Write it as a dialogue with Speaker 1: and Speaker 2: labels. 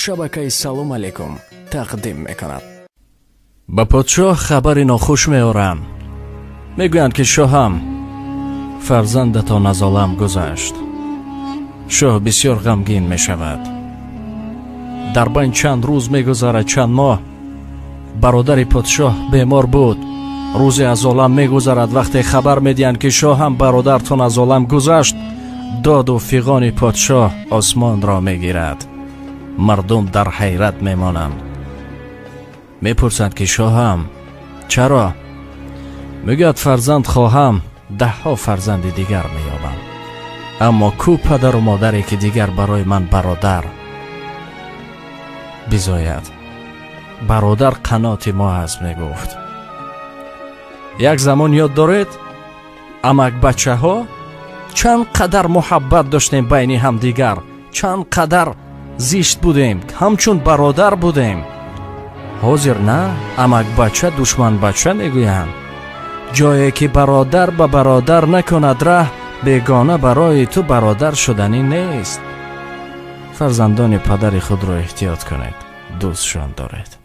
Speaker 1: Шабакаи Салом алейкум тақдим мекунад. Ба подшоҳ хабари нохуш меоранд. Мегӯянд, ки шоҳам, фарзандатон аз олам гузашт. Шоҳ бисёр ғамгин мешавад. Дар байн чанд рӯз мегузарад, чанд моҳ. Бародари подшоҳ бемор буд. Рӯзе аз олам мегузарад. Вақте хабар медиҳанд, ки шоҳам, бародартон аз олам гузашт, доду фиғони подшоҳ осмонро мегирад. Мардум дар ҳайрат мемонанд. Мепурсанд, ки шоҳам, чаро? Мегӯяд: фарзанд хоҳам, даҳҳо фарзанди дигар меёбам, аммо ку падару модаре, ки дигар барои ман бародар бизояд? Бародар қаноти мо аст, мегуфт. Як замон ёд доред, амакбачаҳо чанд қадар муҳаббат доштем байни ҳамдигар, чанд қадар зишт будем, ҳамчун бародар будем. Ҳозир на амакбача, душманбача мегӯянд. Ҷое ки бародар ба бародар накунад раҳ, бегона барои ту бародар шуданӣ нест. Фарзандони падари худро эҳтиёт кунед, дӯстшон доред.